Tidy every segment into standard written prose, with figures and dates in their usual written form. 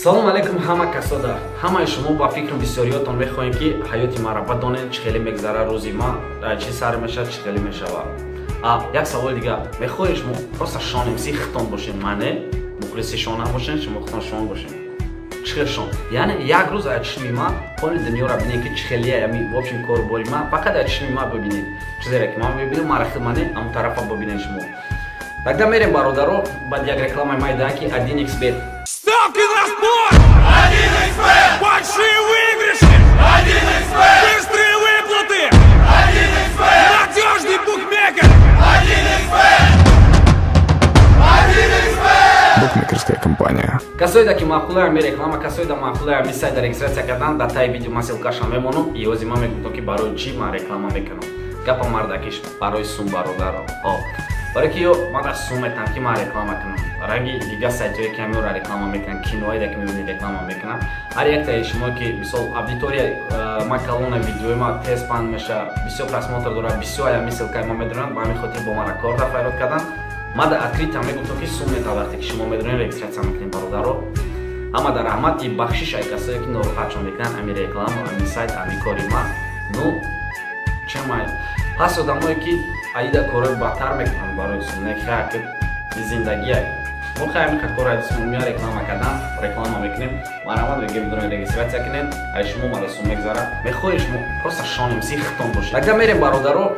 Салом алейкум ҳама касода. Ҳамаи шумо ба фикрам бисёриётон мехоҳем, ки ҳаёти маро бадонед, чӣ хеле мегзара рӯзи ман, чӣ сар мешавад, чӣ хеле мешавад. Як саволи дига, мехоҳед шумо просто Шон МС хитон бошед, мане мухлиси Шона бошед, шумо хитон Шон бошед. Чӣ хел Шон? Яъне як рӯз аз чишми ман поли дунёро бинед, ки чӣ хеле ами в общем корубори ман, фақат аз чишми ман бибинед. Чизере ки ман мебинам, мара хел мане ҳамон тарафа бибинед шумо. Тогда мерем, бародаро, баъд як рекламаи майда, ки 1xBet. Ставки на спорт! 1xBet! Большие выигрыши! 1xBet! Быстрые выплаты! 1xBet! Надежный букмекер! 1xBet! 1xBet! Букмекерская компания. Касоида ки маъқулая ами реклама, касоида маъқулая ами сайта регистрация кардан, дар таи видео ман ссылкаша мемонам. И ҳозир ман мегӯям, ки барои чӣ ман реклама мекунам. Гапа мардакиш барои сум, бародаро. Барои ки ё ман дар сум метам, ки ман реклама кунам. Ранги дига сайтҳое ки ҳамиёра реклама мекунанд, киноеда ки мебинед реклама мекунанд. Ҳар яктаи шумо ки мисол аудитория ман калона, видеои ман тез панд меша, бисёр просмотр дорад, бисёр ами ссылкаи ма медонанд, ба ҳамин хотир бо ман корда файрод карданд. Ман дар открыто мегуфтам, ки сум мета вақте ки шумо медонед регистрация мекунед, бародаро. Ҳама дар раҳмат и бахшиш ай касое ки нороҳатшон мекунанд ами реклама, ами сайт, ами кори ман. Ну чемай ҳаст одамое ки аида корҳои бадтар мекунанд барои сум, не хая ки зиндагия. Мо хай ами кора мия реклама кардан, реклама мекунем. Марҳамат, мегем, бидонед регистрация кунед, ай шумо мада сум мегзарад. Мехоҳед шумо просто Шон МС хитон бошед. Тогда мерем, бародаро.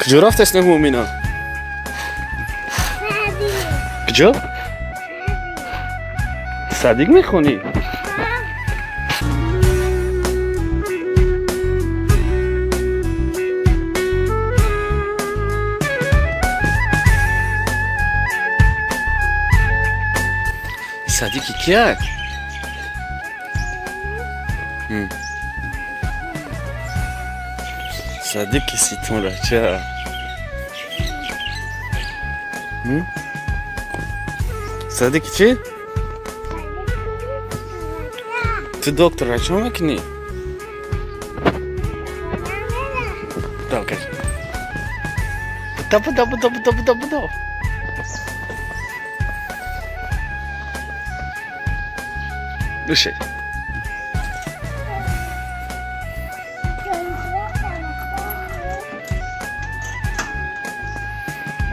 Куҷо рафтаст Мумина? Куҷо? Садик мехонӣ? Садики кия? Садики Ситонрача. Садики чӣ? Ту доктора чӣ мекунӣ? Давай, буда, буда, буда, буда, буда. Бишед.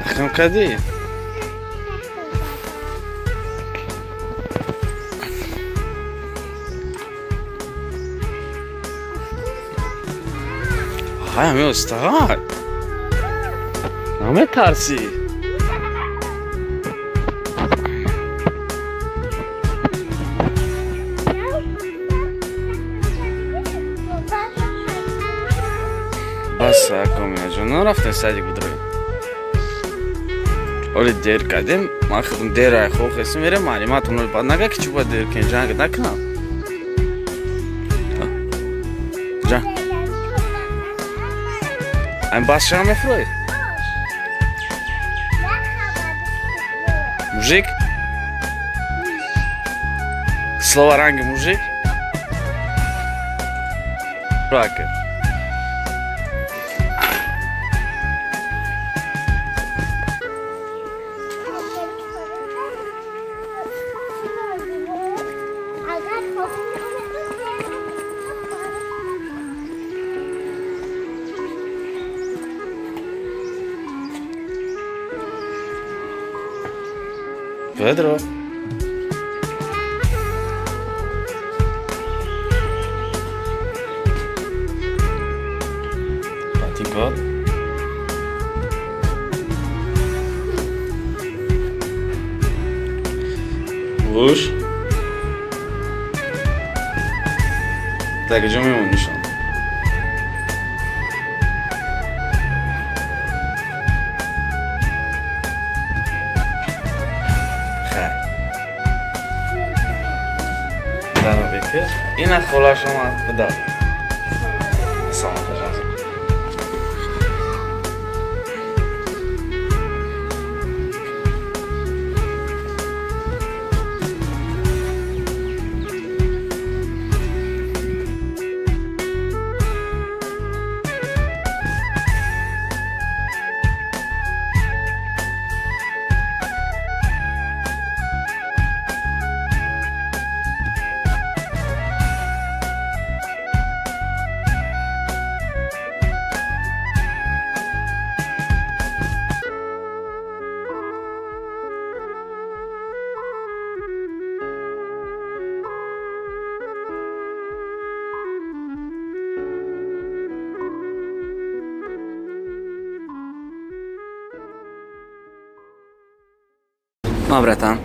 Ахкам кардӣ? Ҳай, ами устод. Наметарсӣ? Бас, Коминаҷон, нарафтем садик будрои? Оли дер кардем, ман худам дер ай хоб хестам, мерем маълиматон оли баъд нага ки чӣ бояд дер кунем, ҷанг накунам. Ҷанг. Айн бас шава мефурӯед? Мужик? Слово ранги мужик? Рака. Pedro. Патикот. Гӯш. Так, ҷо мемонишон? Ина холаш омад, буда. Салом пожалуйста. Ма, братан.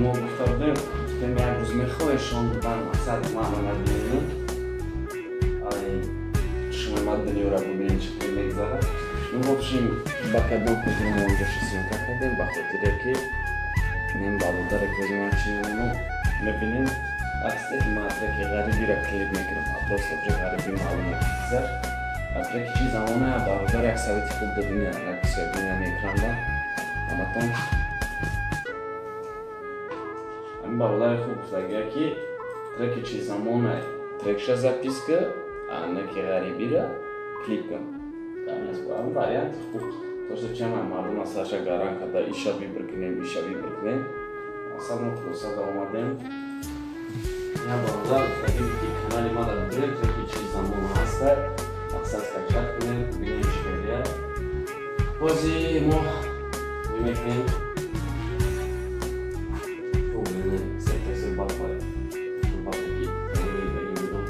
мо гуфта будем, гуфтем як рӯз мехоҳешон дар мақсад маро набинем. Ай шумо ма дунёра бубинем, чӣ хел мегзарад. Ну, в общем, ба кадом хотир мо онҷо съёмка кардем? Ба хотире ки нем бародаре ки ман чи мебинем, аксари ма треки ғарибиро клип мекунам, а просто уже ғарибӣ маълуме ки гузашт. А треки чи замона бародар як совети хуб додина, як бисёрбина мекунанда ҳаматон. Ҳамин бародари хуб гуфтагия, ки треки чи замона трекша запись ка, а не ки ғарибира клип кун. Ҳамин варианти хуб. То что чама мардум асаша гаран карда, иша выбор кунем, иша выбор кунем. Асал мо хулоса омадем. Я бародар гуфтагӣ, ки канали ма дар дурем треки чи замона ҳаста, мақсад скачать кунем, бинем чӣ хелия. Бози мо мекунем. Хуб, сектор батла батаки будам.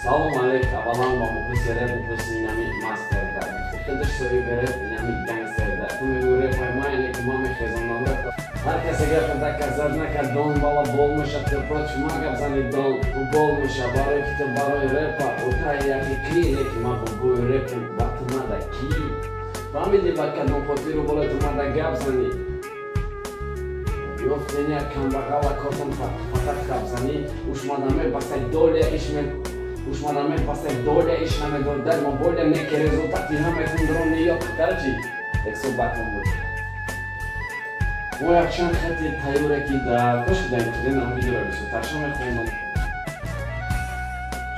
Салом алейк, аввалан ба мухлиси реп, мухлиси инами мастерда. Худаш соҳиби реп, инами гангстерда. Ту мегӯ репай ма, ине ки ман мехезонам реп. Ҳар касе гапа доказать накард, дон бала бол меша, ту против ма гап зани, дон бол меша, барои ки ту барои репа отаи ҳақиқӣ, ине ки ман бобои репу ба ту мада кӣ? Фаҳмидӣ, ба кадом хотиру болои ту мада гап занӣ? Ёфтен як камбағала котон фақат гапзанӣ, ушмада мебасай доля иш ушмада мепасай доля иш намедодар мо боля не ки результати ҳамекундарони ё. Короче, тексо батон буд. Мо якчанд хати тайёре ки дар кош дар интернет ам видеоро бисёртарша мехондам.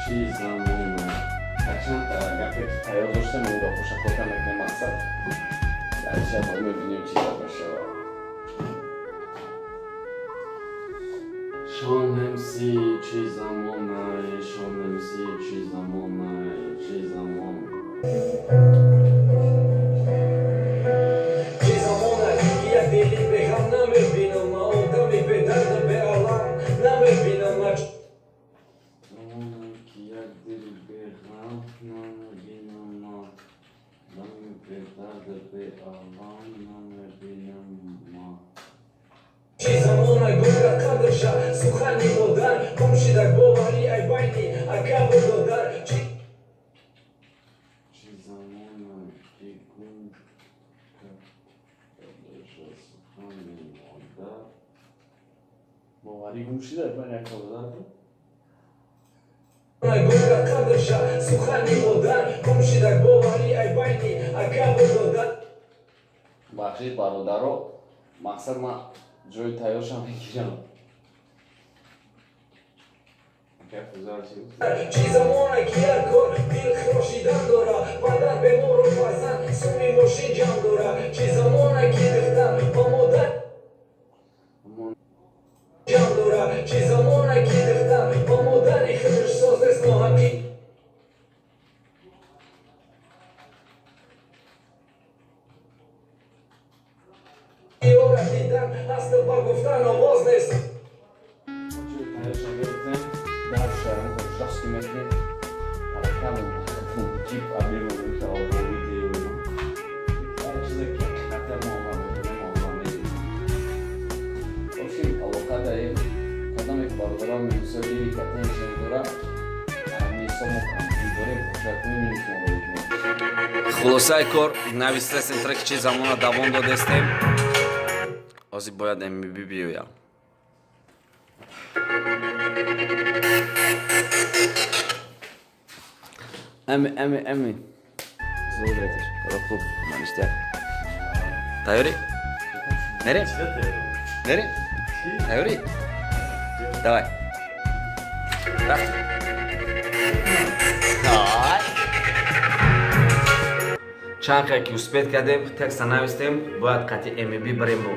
Чи замона якчанд гапе ки тайёр доштем, мо гапоша кота мекунем, мақсад дар шаб мебинем чи гап мешавад. Шон МС чи замонай, Шон МС чи замонай, чи замон. Чи замонай, ки як дили беғам намебинам, ма одами бедарда беалам намебинам, ма Замонай, ки як дили беғам намебинам, ма одами бедарда беалам намебинам, ма. Чи замонай гумра қадрша сухани модар, гум шидак боварӣ ай байни акаву додар. Чи Чи замонай, ки гум қадрша сухани модар, боварӣ гум шида байни акаву додар. Гумра қадрша сухани модар, гум шидак боварӣ ай байни акаву додар. Бахшид, бародаро, мақсад ман ҷои тайёршам мегирам. Чи замонай, ки ҳар кор дил хирошидан дора, падар бемору фарзанд суми мошин ҷамъ дора. Чи замонай, ки духтар ба модар ҷамъ дора. Чи замонай, ки духтар ба модари худаш соз нест ноҳақӣ. Ёра дидан ҳасту ба гуфтан овоз нест. Ҷои тайёршам гирифтем, даршарам жёстко мекунем. Ҳаракатам ҷип объем мешавад бо видео. Ҳар чизе ки ҳақиқатан мо омада мо омада. В общем, алоқа даем. Кадоме ки бародарон минусои лирика теншн дора, минусо мо камбудӣ дорем, пошакуни минус мо мекунем. Хулосаи кор, навистесем треки чи замона давом додестем. Ҳозир бояд МБ биёям. Эми, эми, эми. Зудретиш. Хуб, маништяк. Тайёрӣ? Мерем? Мерем? Тайёрӣ? Давай. Рафтем. Давай. Чанд хел ки успеть кардем, текста навистем, бояд қатъи МБ барем бо.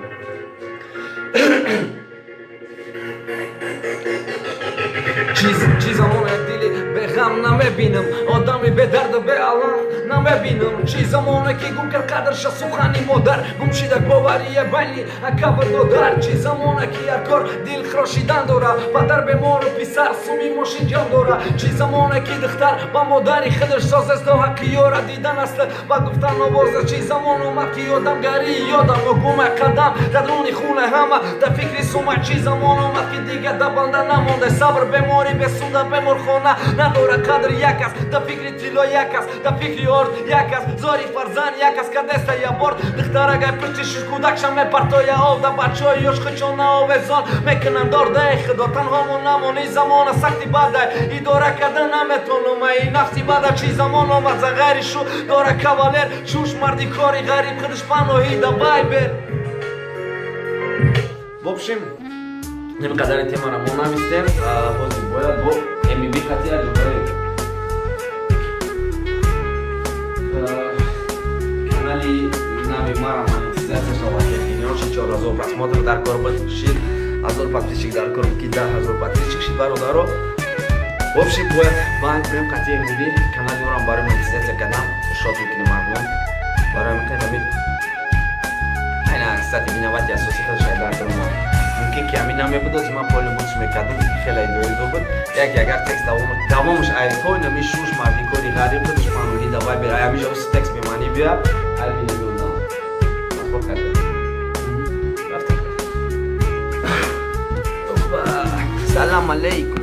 Чи замон як дили беғам Намебинам одами бедарду беалам, намебинам чи замоне ки гум кард қадрша сухани модар, гум шида боварие байни ака ва додар. Чи замоне ки ҳар кор дил хирошидан дора, падар бемору писар суми мошин ҷам дора. Чи замоне ки духтар ба модари худаш созест, то ҳаққи ёра дидан аст ва гуфтан овоза. Чи замон омад ки одамгарии ёдамо гума, қадам дар руни хуна ҳама дар фикри сума. Чи замон омад ки дига да банда намонда сабр, беморӣ бесуда беморхона надора қадр. Як аст дар фикри тилло, як аст дар фикри орд, як аст зори фарзанд, як аст кадеста яборд. Духтарагай пушти шуш кӯдакша мепартоя ов, да бачаҳои ёш худшон наовезон мекунанд дордаи худо. Танҳомо намони замона сахти бадай, идора карда наметонам ай нафси бада. Чи замон омад за ғайри шу дора кавалер, шуш марди кори ғариб худаш паноҳи да вайбер. В общем, ним қадари темара мо навистем. Ҳозир бояд бо МБ қатия ҷои канали нави мара монетизатсия шава, ки 4000 просмотр дар кор буд, шид 1000 подписчик дар кор буд, ки 10,000 подписчик шид бародаро. В общем, бояд банк кунем қатия МБ канали орам барои монетизатсия кардам, шод мекунем мардум. Барои мекунем айна, кстати, виновати асоси худаш дар кор. Мумкин ки ҳамин намебуд, ози ман поли мутш мекардам, хеле идоидо буд. Яке агар текст давомаш айтой нами шуш марди кори ғариб худаш паноҳи да вайбер, ай ҳамиҷа уси текст бемаънӣ бия, айби намеудам. Разбор карда. Рафтем. Опа, салам алейкум.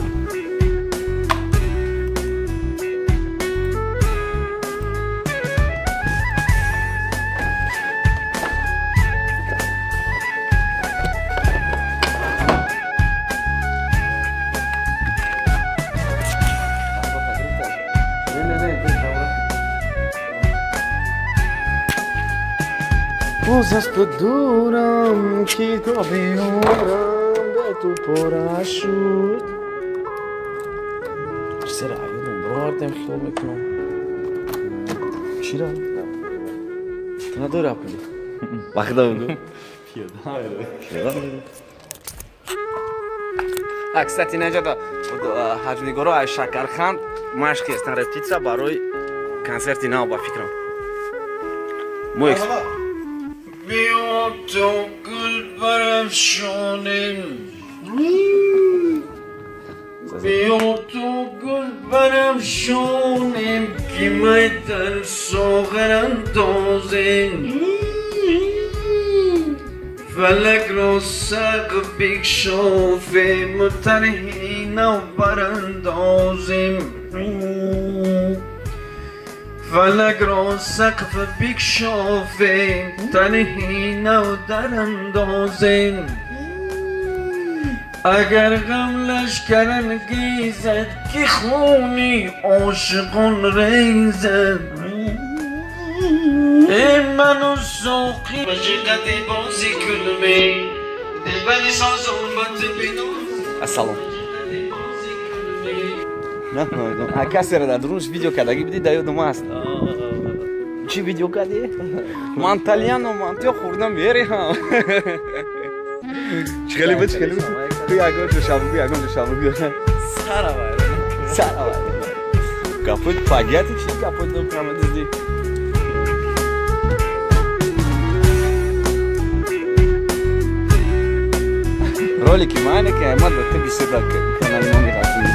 Боз аз ту дурам, китоби умрам ба ту пора шуд. Чизера ёдам бировардем, хиёл мекунам. Чира? Ту надори апули? Ба худо бигӯ. Пиёда меравӣ. А, кстати, наҷада ҳаҷвнигоро аз Шакарханд машқ ҳастанд, репетитсия барои консерти нав ба фикрам. Мо Биё то гул барафшонем, биё то гул барафшонем, ки май дар соғар андозем. Фалак ро сақф бикшофем, тарҳи нав барандозем. Фалак ро сақф бикшофем, тарҳи нав дарандозем. Агар ғам лашкар ангезад, ки хуни ошиқон резад. Эй ману соқӣ башиқати бозӣ кунме, дилбари созон бати бино. Ассалом. А касера дар дурунаш видео кардагӣ бидӣ, дар ёдум аст. Чӣ видео кардӣ? Ман тальяно мантиё хӯрдам мериҳам. Чӣ хеле буд, чӣ хеле буд? Ту ягон ҷо шабгӯ, ягон ҷо шабгӯ. Сара вайрон. Сара вайрон. Гапои плагиати чӣ гапои ду прямо диздӣ? Ролики мане ки аймад ба ту бисёр канали мо мерафтем.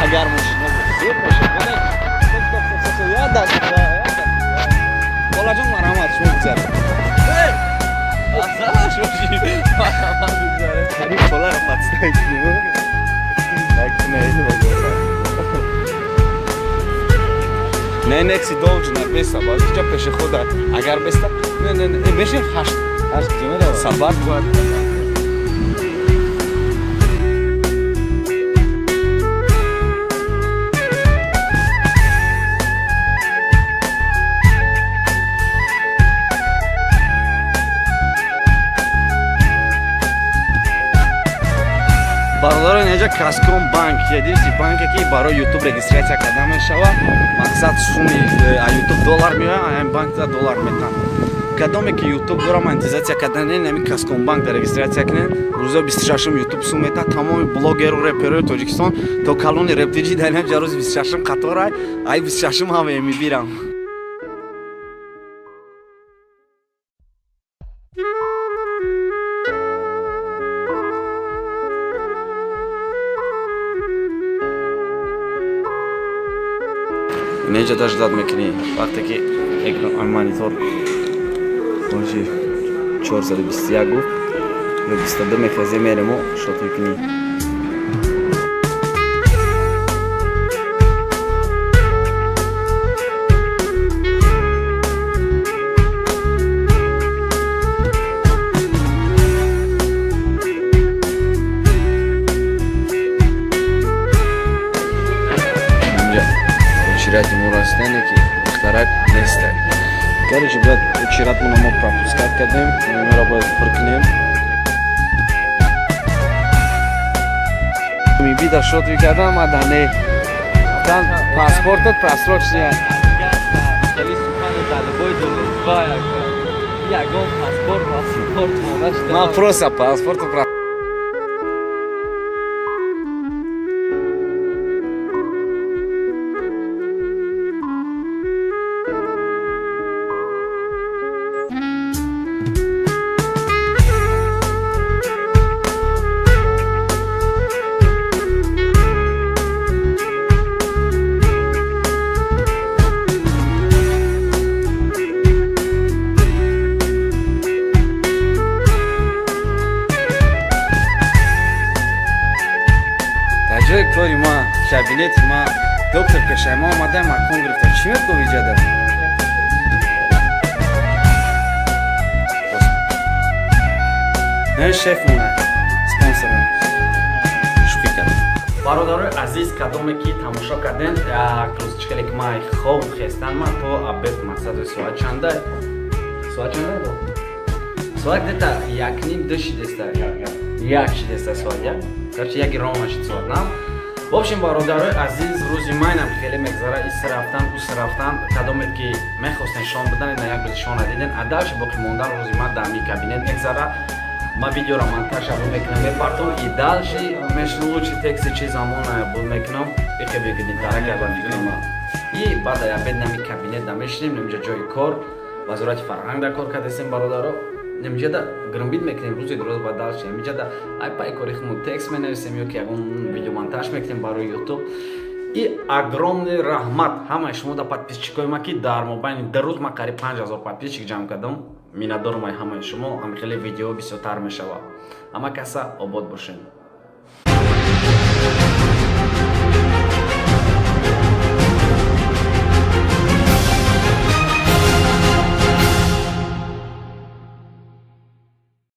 Агар мошина зеб бошад, я дақиқа, я дақиқа. Холаҷон, марҳамат, шумо бигзаред. Марҳамат, бигзаред. Ҳамин холаро подставить кунем. Не, некси должен беса, баъзеҷа пешехода. Агар беста, не, не, не, мешин ҳашт. Ҳашт ҷо меравад. Сабат бояд. Бародарон, инҷа Каскон банк, единственный банке ки барои YouTube регистрация карда мешавад. Мақсад суми YouTube доллар меояд, ҳамин банк за доллар метан. Кадоме ки YouTube дора монетизатсия карданен, ҳамин Касконбанк дар регистрация кунен. Рӯза 26-м YouTube сум мета, тамоми блогеру реперои Тоҷикистон то калони рептиҷи дар инҷа рӯзи 26-м қаторай, ай 26-м ҳама мебирам. Неҷа даждат мекунӣ вақте ки экран монитор боши 421 гуфт ё 22 мехезе меремо шотӯй кунӣ. Очирати мо растане ки духтарак нестай. Короче, бояд очиратмона мо пропускат кардем, номера бояд пур кунем. Мибида шот мекардам, ма да не. Там паспортат просрочный. Ма просто паспорту ҷои кори ма, кабинети ма, доктор пешаи ма омада макон гирифта. Чӣ мегӯ иҷада? Не шеф мона, спонсор. Шӯхӣ кардам. Бародарои азиз, кадоме ки тамошо карден, як рӯз чӣ ки ман хоб хестан, ман то обед мақсади соат чанда? Соат чанда? Соат где-то 1:30 шидеста. Як шидеста соат як. Короче, як ровно шид соат, на? В общем, бародарои азиз, рӯзи майнам хеле мегзара, ис рафтан, ус рафтан, кадомет ки мехостен шон будан, на як рӯзи шона диден, а дальше боқӣ мондан рӯзи ман дар ҳамин кабинет мегзара. Ман видеоро монтажа бу мекунам, мепартом и дальше мешин лучший тексти чи замона бу мекунам, ихе бигидитара карда фикрам. И баъд обед нами кабинет да мешинем, намиҷа ҷои кор, вазорати фарҳанг да кор кардесем бародаро. Намиҷада грмбит мекунем рӯзи рӯз ба дальше. Намиҷада ай пай кори хумон текст менависем ё ки ягон видеомонтаж мекунем барои YouTube. И огромный раҳмат ҳамаи шумо да подписчикои ма ки дар мобайни ду рӯз ман қариб 5000 подписчик ҷамъ кардам. Миннатдорам ай ҳамаи шумо, ҳам хеле видео бисёртар мешавад. Ҳама каса обод бошед.